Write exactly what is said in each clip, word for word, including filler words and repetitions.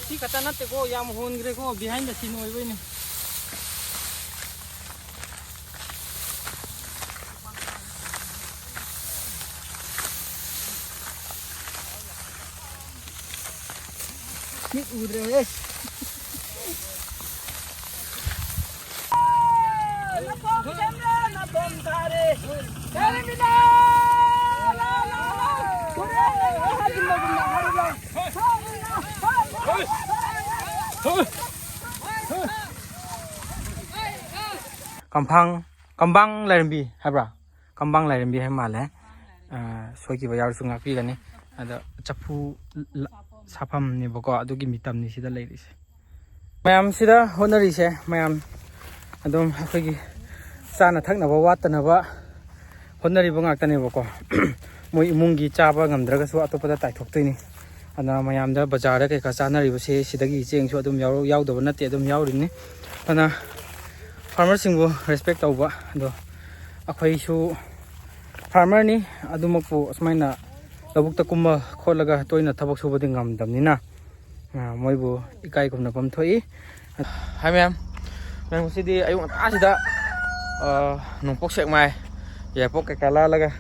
ꯁꯤ ꯈꯛꯇ ꯅꯠꯇꯦꯀꯣ, ꯌꯥꯝ ꯍꯣꯟꯈ꯭ꯔꯦꯀꯣ, behind the scene ꯑꯣꯏꯕꯩꯅꯦ꯫ ꯃꯤꯠ ꯎꯗ꯭ꯔꯦꯍꯦ꯫ ꯀꯝꯐꯥꯡ, ꯀꯝꯕꯥꯡ ꯂꯥꯏꯔꯦꯝꯕꯤ ꯍꯥꯏꯕ꯭ꯔꯥ? ꯀꯝꯕꯥꯡ ꯂꯥꯏꯔꯦꯝꯕꯤ ꯍꯥꯏꯕ ꯃꯥꯜꯂꯦ꯫ ꯑ, ꯁꯣꯏꯈꯤꯕ ꯌꯥꯎꯔꯁꯨ ꯉꯥꯛꯄꯤꯒꯅꯤ꯫ ꯑꯗ ꯆꯐꯨ ꯂ-, ꯁꯥꯐꯝꯅꯦꯕꯀꯣ, ꯑꯗꯨꯒꯤ ꯃꯤꯇꯝꯅꯤ ꯁꯤꯗ ꯂꯩꯔꯤꯁꯦ꯫ ꯃꯌꯥꯝꯁꯤꯗ ꯍꯣꯠꯅꯔꯤꯁꯦ, ꯃꯌꯥꯝ ꯑꯗꯨꯝ ꯑꯩꯈꯣꯏꯒꯤ ꯆꯥꯅ ꯊꯛꯅꯕ ꯋꯥꯠꯇꯅꯕ ꯍꯣꯠꯅꯔꯤꯕ ꯉꯥꯛꯇꯅꯦꯕꯀꯣ꯫ ꯃꯣꯏ ꯏꯃꯨꯡꯒꯤ ꯆꯥꯕ ꯉꯝꯗ꯭ꯔꯒꯁꯨ ꯑꯇꯣꯞꯄꯗ ꯇꯥꯏꯊꯣꯛꯇꯣꯏꯅꯤ꯫ ꯑꯗꯨꯅ ꯃꯌꯥꯝꯗ ꯕꯖꯥꯔꯗ ꯀꯩꯀꯥ ꯆꯥꯅꯔꯤꯕꯁꯦ ꯁꯤꯗꯒꯤ ꯆꯦꯡꯁꯨ ꯑꯗꯨꯝ ꯌꯥꯎ-, ꯌꯥꯎꯗꯕ ꯅꯠꯇꯦ, ꯑꯗꯨꯝ ꯌꯥꯎꯔꯤꯅꯤ꯫ ꯑꯗꯨꯅ farmerꯁꯤꯡꯕꯨ respect ꯇꯧꯕ, ꯑꯗꯣ ꯑꯩꯈꯣꯏꯁꯨ farmerꯅꯤ, ꯑꯗꯨꯃꯛꯄꯨ ꯑꯁꯨꯃꯥꯏꯅ ꯂꯧꯕꯨꯛꯇ ꯀꯨꯝꯃ ꯈꯣꯠꯂꯒ ꯇꯣꯏꯅ ꯊꯕꯛ ꯁꯨꯕꯗꯤ ꯉꯝꯗꯕꯅꯤꯅ, ꯑ, ꯃꯣꯏꯕꯨ ꯏꯀꯥꯏ ꯈꯨꯝꯅꯐꯝ ꯊꯣꯛꯏ꯫ ꯍꯥꯏ ꯃꯌꯥꯝ, ꯃꯌꯥꯝ, ꯉꯁꯤꯗꯤ ꯑꯌꯨꯛ ꯉꯟꯇꯥꯁꯤꯗ, ꯑ, ꯅꯣꯡꯄꯣꯛ ꯁꯦꯛꯃꯥꯏ, ꯌꯥꯏꯄꯣꯛ ꯀꯩꯀꯥ ꯂꯥꯜꯂꯒ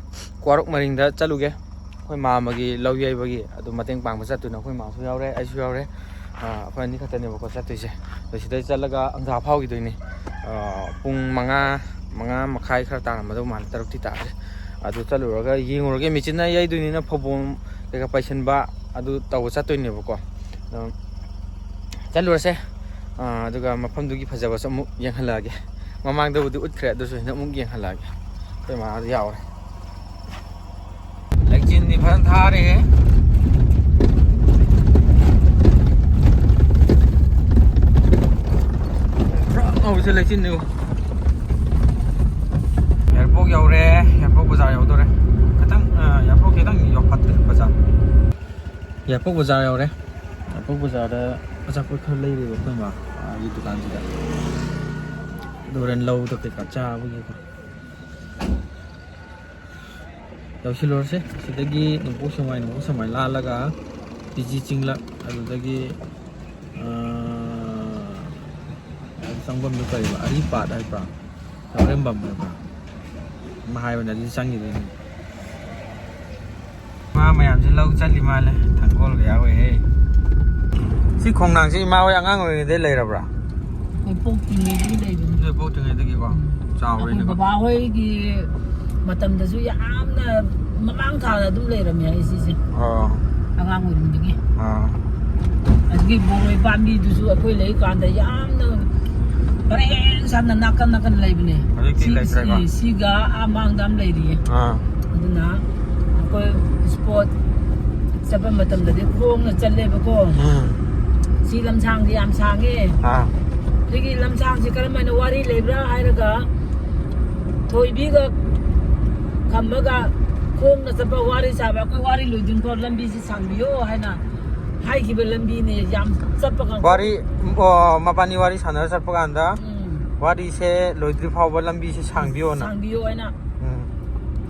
ꯀ꯭ꯋꯥꯔꯨꯛ ꯃꯔꯤꯡꯗ ꯆꯠꯂꯨꯒꯦ꯫ ꯑꯩꯈꯣꯏ ꯃꯥꯝꯃꯒꯤ ꯂꯧ ꯌꯩꯕꯒꯤ ꯑꯗꯨ ꯃꯇꯦꯡ ꯄꯥꯡꯕ ꯆꯠꯇꯣꯏꯅꯦ꯫ ꯑꯩꯈꯣꯏ ꯃꯥꯁꯨ ꯌꯥꯎꯔꯦ, ꯑꯩꯁꯨ ꯌꯥꯎꯔꯦ꯫ ꯑ, ꯑꯩꯈꯣꯏ ꯑꯅꯤ ꯈꯛꯇꯅꯦꯕꯀꯣ ꯆꯠꯇꯣꯏꯁꯦ꯫ ꯑꯗꯣ ꯁꯤꯗꯩ ꯆꯠꯂꯒ ꯑꯪꯊꯥ ꯐꯥꯎꯈꯤꯗꯣꯏꯅꯤ꯫ ꯑ, ꯄꯨꯡ ꯃꯉꯥ, ꯃꯉꯥ ꯃꯈꯥꯏ ꯈꯔ ꯇꯥꯔꯝꯃꯗꯧ ꯃꯥꯜꯂꯦ, ꯇꯔꯨꯛꯇꯤ ꯇꯥꯔꯦ꯫ ꯑꯗꯨ ꯆꯠꯂꯨꯔꯒ ꯌꯦꯡꯉꯨꯔꯒꯦ꯫ ꯃꯦꯆꯤꯟꯅ ꯌꯩꯗꯣꯏꯅꯤꯅ ꯐꯧꯕꯣꯝ ꯀꯩꯀꯥ ꯄꯩꯁꯟꯕ ꯑꯗꯨ ꯇꯧꯕ ꯆꯠꯇꯣꯏꯅꯦꯕꯀꯣ꯫ ꯑꯗꯣ ꯆꯠꯂꯨꯔꯁꯦ꯫ ꯑ, ꯑꯗꯨꯒ ꯃꯐꯝꯗꯨꯒꯤ ꯐꯖꯕꯁꯨ ꯑꯃꯨꯛ ꯌꯦꯡꯍꯜꯂꯛꯑꯒꯦ꯫ ꯃꯃꯥꯡꯗꯕꯨꯗꯤ ꯎꯠꯈ꯭ꯔꯦ, ꯑꯗꯨꯁꯨ ꯍꯟꯗꯛ ꯑꯃꯨꯛ ꯌꯦꯡꯍꯜꯂꯛꯑꯒꯦ꯫ ꯑꯩꯈꯣꯏ ꯃꯥ ꯌꯥꯎꯔꯦ꯫ ꯂꯩꯆꯤꯟꯗꯤ ꯐꯖꯅ ꯊꯥꯔꯦꯍꯦ꯫ ꯄꯨꯔꯥ ꯉꯧꯔꯤꯁꯦ ꯂꯩꯆꯤꯟꯅꯤ꯫ ꯌꯥꯏꯔꯤꯄꯣꯛ ꯌꯧꯔꯦ, ꯌꯥꯏꯔꯤꯄꯣꯛ ꯕꯖꯥꯔ ꯌꯧꯗꯣꯔꯦ꯫ ꯈꯤꯇꯪ, ꯑ, ꯌꯥꯏꯔꯤꯄꯣꯛ ꯈꯤꯇꯪ ꯌꯧꯐꯠꯇ꯭ꯔꯤ ꯕꯖꯥꯔ꯫ ꯌꯥꯏꯔꯤꯄꯣꯛ ꯕꯖꯥꯔ ꯌꯧꯔꯦ꯫ ꯌꯥꯏꯔꯤꯄꯣꯛ ꯕꯖꯥꯔꯗ ꯑꯆꯥꯄꯣꯠ ꯈꯔ ꯂꯩꯔꯨꯕ ꯑꯩꯈꯣꯏ ꯃꯥ, ꯑꯥꯒꯤ ꯗꯨꯀꯥꯟꯁꯤꯗ꯫ ꯑꯗꯨ ꯍꯣꯔꯦꯟ ꯂꯧꯗ ꯀꯩꯀꯥ ꯆꯥꯕꯒꯤꯀꯣ꯫ ꯌꯧꯁꯤꯜꯂꯨꯔꯁꯦ꯫ ꯁꯤꯗꯒꯤ ꯅꯣꯡꯄꯣꯛ ꯁꯦꯛꯃꯥꯏ, ꯅꯣꯡꯄꯣꯛ ꯁꯦꯛꯃꯥꯏ ꯂꯥꯜꯂꯒ ꯄꯤ ꯖꯤ ꯆꯤꯡꯂꯛ, ꯑꯗꯨꯗꯒꯤ ꯑꯥ, ꯆꯪꯐꯝꯗꯨ ꯀꯔꯤꯕ? ꯑꯔꯤꯄꯥꯠ ꯍꯥꯏꯕ꯭ꯔꯥ? ꯂꯧꯔꯦꯝꯕꯝ ꯍꯥꯏꯕ꯭ꯔꯥ? ꯑꯃ ꯍꯥꯏꯕꯅꯦ, ꯑꯗꯨꯗꯤ ꯆꯪꯈꯤꯗꯣꯏꯅꯤ꯫ ꯃꯥ ꯃꯌꯥꯝꯁꯦ ꯂꯧ ꯆꯠꯂꯤ ꯃꯥꯜꯂꯦ꯫ ꯊꯥꯡꯒꯣꯜꯒ ꯌꯥꯎꯋꯦꯍꯦ꯫ ꯁꯤ ꯈꯣꯡꯅꯥꯡꯁꯤ ꯏꯃꯥ ꯍꯣꯏ ꯑꯉꯥꯡ ꯑꯣꯏꯔꯤꯉꯩꯗꯩ ꯂꯩꯔꯕ꯭ꯔꯥ? ꯑꯩꯈꯣꯏ ꯄꯣꯛꯇ꯭ꯔꯤꯉꯩꯗꯒꯤ ꯂꯩꯕꯅꯤ꯫ ꯅꯣꯏ ꯄꯣꯛꯇ꯭ꯔꯤꯉꯩꯗꯒꯤꯀꯣ? ꯎꯝ꯫ ꯆꯥꯎꯔꯦꯅꯦꯀꯣ꯫ ꯑꯩꯈꯣꯏ ꯕꯕꯥ ꯍꯣꯏꯒꯤ ꯃꯇꯝꯗꯁꯨ ꯌꯥꯝꯅ ꯃꯃꯥꯡ ꯊꯥꯗ ꯑꯗꯨꯝ ꯂꯩꯔꯝꯃꯦ ꯑꯩ ꯁꯤꯁꯦ꯫ ꯑꯥ꯫ ꯑꯉꯥꯡ ꯑꯣꯏꯔꯤꯉꯩꯗꯒꯤ꯫ ꯑꯥ꯫ ꯑꯗꯨꯒꯤ ꯕꯣꯔꯣꯏ ꯄꯥꯝꯕꯤꯗꯨꯁꯨ ꯑꯩꯈꯣꯏ ꯂꯩꯀꯥꯟꯗ ꯌꯥꯝꯅ ꯄꯔꯦꯡ ꯁꯥꯟꯅ ꯅꯥꯀꯟ ꯅꯥꯀꯟ ꯂꯩꯕꯅꯦ꯫ ꯍꯧꯖꯤꯛꯇꯤ ꯁꯤ-, ꯂꯩꯇ꯭ꯔꯦꯀꯣ? ꯁꯤ-, ꯁꯤꯒ ꯑꯥ ꯃꯥꯡꯗ ꯑꯃ ꯂꯩꯔꯤꯌꯦ꯫ ꯑꯥ꯫ ꯑꯗꯨꯅ ꯑꯩꯈꯣꯏ ꯁ꯭ꯄꯣꯔꯠ ꯆꯠꯄ ꯃꯇꯝꯗꯗꯤ ꯈꯣꯡꯅ ꯆꯠꯂꯦꯕꯀꯣ꯫ ꯎꯝ꯫ ꯁꯤ ꯂꯝꯁꯥꯡꯗꯤ ꯌꯥꯝ ꯁꯥꯡꯉꯦ꯫ ꯑꯥ꯫ ꯁꯤꯒꯤ ꯂꯝꯁꯥꯡꯁꯤ ꯀꯔꯝ ꯍꯥꯏꯅ ꯋꯥꯔꯤ ꯂꯩꯕ꯭ꯔꯥ ꯍꯥꯏꯔꯒ, ꯊꯣꯏꯕꯤꯒ ꯈꯝꯕꯒ ꯈꯣꯡꯅ ꯆꯠꯄ ꯋꯥꯔꯤ ꯁꯥꯕ, ꯑꯩꯈꯣꯏ ꯋꯥꯔꯤ ꯂꯣꯏꯗ꯭ꯔꯤꯐꯥꯎ ꯂꯝꯕꯤꯁꯤ ꯁꯥꯡꯕꯤꯌꯣ ꯍꯥꯏꯅ ꯍꯥꯏꯈꯤꯕ ꯂꯝꯕꯤꯅꯦ꯫ ꯌꯥꯝ ꯆꯠꯄ ꯉꯝ- ꯋꯥꯔꯤ, ꯑꯣ, ꯃꯕꯥꯅꯤ ꯋꯥꯔꯤ ꯁꯥꯟꯅꯔ ꯆꯠꯄ ꯀꯥꯟꯗ ꯎꯝ꯫ ꯋꯥꯔꯤꯁꯦ ꯂꯣꯏꯗ꯭ꯔꯤ ꯐꯥꯎꯕ ꯂꯝꯕꯤꯁꯦ ꯁꯥꯡꯕꯤꯌꯣꯅ꯫ ꯁꯥꯡꯕꯤꯌꯣ ꯍꯥꯏꯅ ꯎꯝ꯫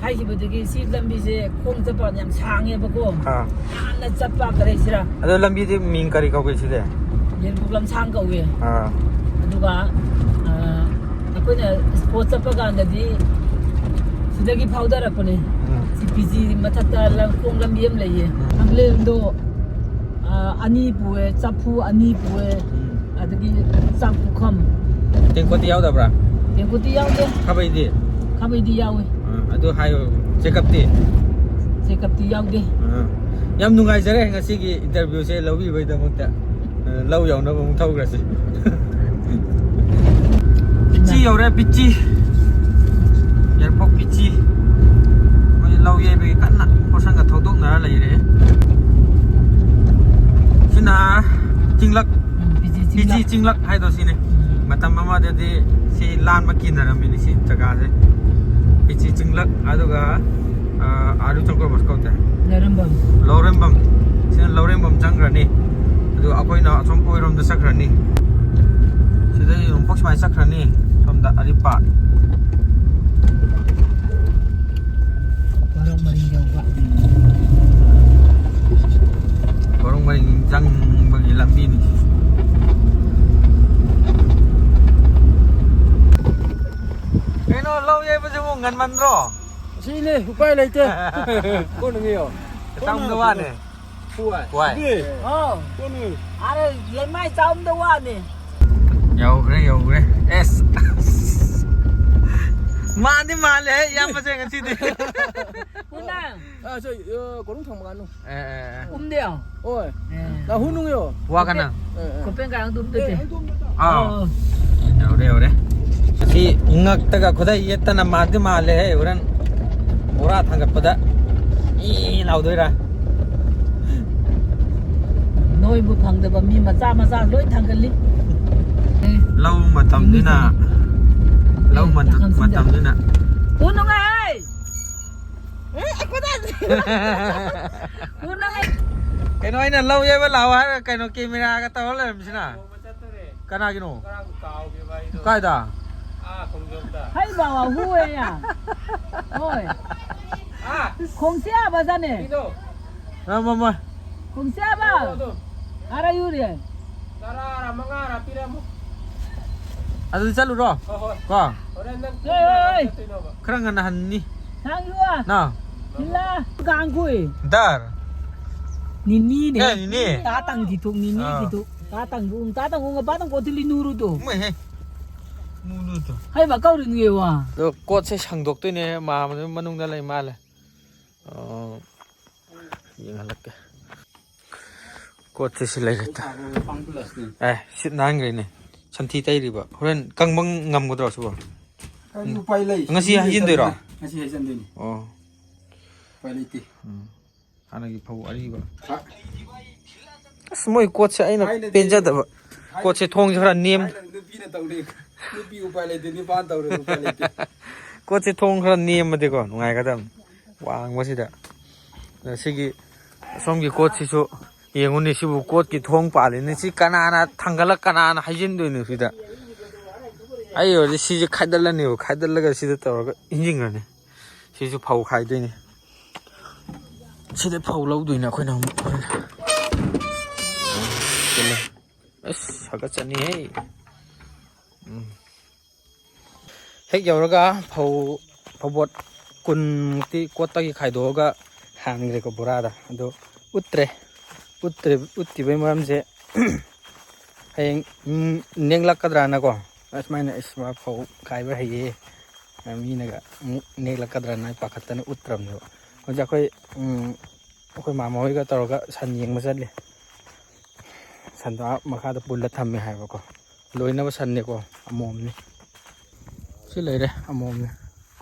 ꯍꯥꯏꯈꯤꯕꯗꯒꯤ ꯁꯤ ꯂꯝꯕꯤꯁꯦ ꯈꯣꯡ ꯆꯠꯄ ꯌꯥꯝ ꯁꯥꯡꯉꯦꯕꯀꯣ꯫ ꯑꯥ꯫ ꯌꯥꯝꯅ ꯆꯠꯄ ꯀꯔꯤꯁꯤꯔꯥ꯫ ꯑꯗꯣ ꯂꯝꯕꯤꯗꯤ ꯃꯤꯡ ꯀꯔꯤ ꯀꯧꯒꯦ ꯁꯤꯗꯤ? ꯌꯦꯔꯕꯨꯛ ꯂꯝꯁꯥꯡ ꯀꯧꯋꯦ꯫ ꯑꯥ꯫ ꯑꯗꯨꯒ, ꯑ, ꯑꯩꯈꯣꯏꯅ ꯁ꯭ꯄꯣꯔꯠ ꯆꯠꯄ ꯀꯥꯟꯗꯗꯤ ꯁꯤꯗꯒꯤ ꯐꯥꯎꯊꯔꯛꯄꯅꯦ꯫ ꯎꯝ꯫ ꯁꯤ ꯄꯤ ꯖꯤ ꯃꯊꯛꯇ ꯂꯝ-, ꯈꯣꯡ ꯂꯝꯕꯤ ꯑꯃ ꯂꯩꯌꯦ꯫ ꯎꯝ꯫ ꯈꯥꯃꯦꯟꯗꯣ, ꯑ, ꯑꯅꯤ ꯄꯨꯑꯦ, ꯆꯐꯨ ꯑꯅꯤ ꯄꯨꯑꯦ, ꯎꯝ꯫ ꯑꯗꯒꯤ ꯆꯥꯛ ꯄꯨꯈꯝ꯫ ꯇꯦꯡꯀꯣꯠꯇꯤ ꯌꯥꯎꯗꯕ꯭ꯔꯥ? ꯇꯦꯡꯀꯣꯠꯇꯤ ꯌꯥꯎꯗꯦ꯫ ꯈꯥꯕꯩꯗꯤ? ꯈꯥꯕꯩꯗꯤ ꯌꯥꯎꯏ꯫ ꯑ, ꯑꯗꯨ ꯍꯥꯏꯌꯣ꯫ ꯆꯦꯀꯞꯇꯤ? ꯆꯦꯀꯞꯇꯤ ꯌꯥꯎꯗꯦ꯫ ꯑ, ꯌꯥꯝ ꯅꯨꯡꯉꯥꯏꯖꯔꯦ ꯉꯁꯤꯒꯤ ꯏꯟꯇꯔꯚꯤꯌꯨꯁꯦ ꯂꯧꯕꯤꯕꯒꯤꯗꯃꯛꯇ꯫ ꯑ, ꯂꯧ ꯌꯧꯅꯕ ꯑꯃꯨꯛ ꯊꯧꯈ꯭ꯔꯁꯤ꯫ ꯄꯤꯆꯤ ꯌꯧꯔꯦ, ꯄꯤꯆꯤ꯫ ꯌꯥꯏꯔꯤꯄꯣꯛ ꯄꯤꯆꯤ꯫ ꯃꯣꯏ ꯂꯧ ꯌꯩꯕꯒꯤ ꯀꯟꯅ ꯄꯣꯔꯁꯟꯒ ꯊꯧꯗꯣꯛꯅꯔ ꯂꯩꯔꯦ꯫ ꯁꯤꯅ ꯆꯤꯡꯂꯛ, ꯎꯝ, ꯄꯤꯆꯤ ꯄꯤꯆꯤ ꯆꯤꯡꯂꯛ꯫ ꯆꯤꯡꯂꯛ ꯍꯥꯏꯗꯣ ꯁꯤꯅꯦ꯫ ꯎꯝ꯫ ꯃꯇꯝ ꯑꯃꯗꯗꯤ ꯁꯤ ꯂꯥꯟꯕ ꯀꯤꯅꯔꯝꯃꯤꯅꯤ ꯁꯤ ꯖꯒꯥꯁꯦ꯫ ꯄꯤꯆꯤ ꯆꯤꯡꯂꯛ, ꯑꯗꯨꯒ, ꯑ, ꯑꯥꯔꯨ ꯆꯪꯀꯣꯜ ꯕꯁ ꯀꯧꯗꯦ꯫ ꯂꯧꯔꯦꯝꯕꯝ꯫ ꯂꯧꯔꯦꯝꯕꯝ꯫ ꯁꯤꯅ ꯂꯧꯔꯦꯝꯕꯝ ꯆꯪꯈ꯭ꯔꯅꯤ꯫ ꯑꯗꯨꯒ ꯑꯩꯈꯣꯏꯅ ꯑꯁꯣꯝ ꯑꯣꯏꯔꯣꯝꯗ ꯆꯠꯈ꯭ꯔꯅꯤ꯫ ꯁꯤꯗꯩ ꯅꯣꯡꯄꯣꯛ ꯁꯨꯃꯥꯏꯅ ꯆꯠꯈ꯭ꯔꯅꯤ꯫ ꯁꯣꯝꯗ ꯑꯔꯤꯄꯥꯛ꯫ ꯋꯥꯔꯣꯛ ꯃꯔꯤꯡ ꯌꯧꯕ꯫ ꯀꯣꯔꯣꯡ ꯃꯔꯤꯡ ꯆꯪꯕꯒꯤ ꯂꯝꯕꯤꯅꯤ꯫ ꯀꯩꯅꯣ, ꯂꯧ ꯌꯩꯕꯁꯤꯕꯨ ꯉꯟꯃꯟꯗ꯭ꯔꯣ? ꯑꯁꯤꯅꯦ, ꯎꯄꯥꯏ ꯂꯩꯇꯦ꯫ ꯀꯣꯟꯅ ꯉꯥꯏꯌꯣ꯫ ꯈꯤꯇꯪꯗ ꯋꯥꯅꯦ꯫ ꯍꯣꯏ꯫ ꯍꯣꯏ꯫ ꯑꯦ꯫ ꯑꯥꯎ꯫ ꯀꯣꯟꯅ ꯉꯥꯏꯌꯣ꯫ ꯑꯔꯦ, ꯂꯩꯃꯥꯏ ꯆꯥꯎꯝꯗ ꯋꯥꯅꯦ꯫ ꯌꯧꯈ꯭ꯔꯦ, ꯌꯧꯈ꯭ꯔꯦ꯫ ꯑꯦꯁ꯫ ꯃꯥꯟꯗꯤ ꯃꯥꯜꯂꯦꯍꯦ, ꯏꯌꯥꯝꯕꯁꯦ ꯉꯁꯤꯗꯤ꯫ ꯀꯣꯟꯅ꯫ ꯑ, ꯁꯣ, ꯑ, ꯀꯣꯔꯨꯡ ꯊꯪꯕ ꯉꯥꯅꯨ꯫ ꯑꯦ, ꯑꯦ, ꯑꯦ꯫ ꯎꯝꯗꯦ꯫ ꯍꯣꯏ꯫ ꯑꯦ꯫ ꯅ ꯍꯨ ꯅꯨꯡ ꯌꯣ꯫ ꯋꯥ ꯀꯅꯥ? ꯑꯦ, ꯑꯦ꯫ ꯀꯣꯄꯦꯟ ꯀꯥꯏ ꯍꯪꯗꯨꯝ ꯇꯦ꯫ ꯑꯥ꯫ ꯑꯣ꯫ ꯌꯧꯔꯦ, ꯌꯧꯔꯦ꯫ ꯁꯤ ꯉꯛꯇꯒ ꯈꯨꯗꯩ ꯌꯦꯠꯇꯅ ꯃꯥꯟꯗꯤ ꯃꯥꯜꯂꯦꯍꯦ, ꯍꯣꯔꯦꯟ ꯕꯣꯔꯥ ꯊꯥꯡꯒꯠꯄꯗ ꯏ ꯂꯥꯎꯗꯣꯏꯔꯥ? ꯅꯣꯏꯕꯨ ꯐꯪꯗꯕ ꯃꯤ ꯃꯆꯥ ꯃꯆꯥ ꯂꯣꯏ ꯊꯥꯡꯒꯠꯂꯤ꯫ ꯑꯦ꯫ ꯂꯧ ꯃꯇꯝꯅꯤꯅ, ꯂꯧ ꯑꯦ, ꯃꯇꯝ-, ꯌꯥꯝ ꯈꯪꯖꯤꯟꯗ꯫ ꯃꯇꯝꯅꯤꯅ꯫ ꯎ ꯅꯨꯡꯉꯥꯏ꯫ ꯀꯩꯅꯣ, ꯑꯩꯅ ꯂꯧ ꯌꯩꯕ ꯂꯥꯛꯑꯣ ꯍꯥꯏꯔꯒ ꯀꯩꯅꯣ ꯀꯦꯃꯦꯔꯥꯒ ꯇꯧꯔ ꯂꯩꯔꯝꯃꯤꯁꯤꯅ? ꯀꯅꯥꯒꯤꯅꯣ? ꯀꯥꯏꯗ? ꯍꯩ ꯕꯥ ꯋꯥ ꯍꯨ ꯑꯦ ꯌꯥ꯫ ꯍꯣꯏ꯫ ꯈꯣꯡꯁꯦ ꯑꯕ ꯖꯥꯅꯦ꯫ ꯃ, ꯃ, ꯃ꯫ ꯈꯣꯡꯁꯦ ꯑꯕ꯫ ꯑꯔ ꯌꯨꯔꯦ꯫ ꯇꯔꯥꯔ ꯃꯉꯥꯔ ꯄꯤꯔꯝꯃꯨ꯫ ꯑꯗꯨꯗꯤ ꯆꯠꯂꯨꯔꯣ꯫ ꯍꯣꯏ, ꯍꯣꯏ꯫ ꯀꯣ꯫ ꯍꯣꯔꯦꯟ ꯅꯪ ꯄꯨꯡ ꯍꯣꯏ, ꯍꯣꯏ꯫ ꯀꯌꯥꯗ ꯆꯠꯇꯣꯏꯅꯣꯕ? ꯈꯔ ꯉꯟꯅ ꯍꯟꯅꯤ꯫ ꯅꯪ ꯌꯨ꯫ ꯅ꯫ ꯏꯂꯥ꯫ ꯀꯥꯡꯈꯨꯏ꯫ ꯗꯔ꯫ ꯅꯤꯅꯤꯅꯦ꯫ ꯑꯦ, ꯅꯤꯅꯤ꯫ ꯇꯥ ꯇꯪ ꯊꯤꯊꯣꯛ, ꯅꯤꯅꯤ ꯑꯥ꯫ ꯊꯤꯊꯣꯛ꯫ ꯇꯥ ꯇꯪ ꯎ, ꯇꯥ ꯇꯪ ꯎ, ꯄꯥ ꯇꯪ ꯀꯣ ꯊꯤꯂꯤ ꯅꯨꯔꯨ ꯇꯣ꯫ ꯃꯣꯏ ꯍꯦ꯫ ꯅꯨꯔꯨ ꯇꯣ꯫ ꯍꯩ ꯕꯥ ꯀꯧꯔꯤ ꯅꯨꯌꯦ ꯋꯥ꯫ ꯑꯗꯣ ꯀꯣꯠꯁꯦ ꯁꯪꯗꯣꯛꯇꯣꯏꯅꯦ, ꯃꯥ ꯃꯅꯨꯡꯗ ꯂꯩ ꯃꯥꯜꯂꯦ꯫ ꯑꯣ, ꯌꯦꯡꯍꯜꯂꯛꯀꯦ꯫ ꯀꯣꯠꯁꯦ ꯁꯤ ꯂꯩꯔꯦ꯫ ꯑꯦ, ꯁꯤꯠ ꯅꯥꯟꯈ꯭ꯔꯦꯅꯦ꯫ ꯁꯟꯊꯤ ꯇꯩꯔꯤꯕ꯫ ꯍꯣꯔꯦꯟ ꯀꯪꯕ ꯉꯝꯒꯗ꯭ꯔꯣ ꯁꯤꯕꯣ? ꯀꯔꯤ ꯎꯄꯥꯏ ꯂꯩ? ꯉꯁꯤ ꯃꯤ ꯍꯩꯖꯤꯟꯗꯣꯏꯔꯣ? ꯂꯩꯇꯕꯅꯤꯅ ꯉꯁꯤ ꯍꯩꯖꯤꯟꯗꯣꯏꯅꯤ꯫ ꯑꯣ꯫ ꯎꯄꯥꯏ ꯂꯩꯇꯦ꯫ ꯎꯝ꯫ ꯍꯥꯟꯅꯒꯤ ꯐꯧ ꯑꯔꯤꯕ꯫ ꯍꯥ? ꯑꯁ, ꯃꯣꯏ ꯀꯣꯠꯁꯦ ꯑꯩꯅ ꯊꯥꯏꯅꯗꯤ ꯄꯦꯟꯖꯗꯕ꯫ ꯊꯥꯏꯅ ꯀꯣꯠꯁꯦ ꯊꯣꯡꯁꯦ ꯈꯔ ꯅꯦꯝ-, ꯊꯥꯏꯅ ꯅꯨꯄꯤꯅ ꯇꯧꯔꯤ꯫ ꯅꯨꯄꯤ ꯎꯄꯥꯏ ꯂꯩꯇꯦ, ꯅꯨꯄꯥꯅ ꯇꯧꯔꯦ ꯎꯄꯥꯏ ꯂꯩꯇꯦ꯫ ꯀꯣꯠꯁꯦ ꯊꯣꯡ ꯈꯔ ꯅꯦꯝꯃꯗꯤꯀꯣ ꯅꯨꯡꯉꯥꯏꯒꯗꯕꯅꯤ꯫ ꯋꯥꯡꯕꯁꯤꯗ꯫ ꯑꯗ ꯁꯤꯒꯤ ꯑꯁꯣꯝꯒꯤ ꯀꯣꯠꯁꯤꯁꯨ ꯌꯦꯡꯉꯨꯅꯦ, ꯁꯤꯕꯨ ꯀꯣꯠꯀꯤ ꯊꯣꯡ ꯄꯥꯜꯂꯤꯅꯦ꯫ ꯁꯤ ꯀꯅꯥꯅ ꯊꯥꯡꯒꯠꯂ ꯀꯅꯥꯅ ꯍꯩꯖꯤꯟꯗꯣꯏꯅꯣ ꯁꯤꯗ? ꯑꯩ ꯑꯣꯏꯔꯗꯤ ꯁꯤꯁꯦ ꯈꯥꯏꯗꯠꯂꯅꯦꯕ, ꯈꯥꯏꯗꯠꯂꯒ ꯁꯤꯗ ꯇꯧꯔꯒ ꯏꯟꯖꯤꯟꯈ꯭ꯔꯅꯤ꯫ ꯁꯤꯁꯨ ꯐꯧ ꯈꯥꯏꯗꯣꯏꯅꯦ꯫ ꯁꯤꯗ ꯐꯧ ꯂꯧꯗꯣꯏꯅꯦ ꯑꯩꯈꯣꯏꯅ ꯑꯃꯨꯛ꯫ ꯐꯒꯠꯆꯅꯤꯍꯦ꯫ ꯎꯝ꯫ ꯍꯦꯛ ꯌꯧꯔꯒ ꯐꯧ, ꯐꯧꯕꯣꯠ ꯀꯨꯟꯃꯨꯛꯇꯤ ꯀꯣꯠꯇꯒꯤ ꯈꯥꯏꯗꯣꯛꯑꯒ ꯍꯥꯟꯈ꯭ꯔꯦꯀꯣ ꯕꯣꯔꯥꯗ꯫ ꯑꯗꯣ ꯎꯠꯇ꯭ꯔꯦ꯫ ꯎꯠꯇ꯭ꯔꯦ, ꯎꯠꯇ꯭ꯔꯤꯕꯩ ꯃꯔꯝꯁꯦ ꯍꯌꯦꯡ, ꯎꯝ, ꯅꯦꯛꯂꯛꯀꯗ꯭ꯔꯥꯅꯀꯣ꯫ ꯑꯁꯨꯃꯥꯏꯅ, "ꯏꯁ, ꯃꯥ ꯐꯧ ꯈꯥꯏꯕ ꯍꯩꯌꯦ, ꯃꯤꯅꯒ ꯑꯃꯨꯛ ꯅꯦꯛꯂꯛꯀꯗ꯭ꯔꯥꯅ" ꯑꯩ ꯄꯥꯈꯠꯇꯅ ꯎꯠꯇ꯭ꯔꯕꯅꯦꯕ꯫ ꯍꯧꯖꯤꯛ ꯑꯩꯈꯣꯏ, ꯎꯝ, ꯑꯩꯈꯣꯏ ꯃꯥꯃ ꯍꯣꯏꯒ ꯇꯧꯔꯒ ꯁꯟ ꯌꯦꯡꯕ ꯆꯠꯂꯤ꯫ ꯁꯟꯗꯣ ꯑꯥ ꯃꯈꯥꯗ ꯄꯨꯜꯂ ꯊꯝꯃꯦ ꯍꯥꯏꯕꯀꯣ꯫ ꯂꯣꯏꯅꯕ ꯁꯟꯅꯦꯀꯣ, ꯑꯃꯣꯝꯅꯤ꯫ ꯁꯤ ꯂꯩꯔꯦ, ꯑꯃꯣꯝꯅꯤ꯫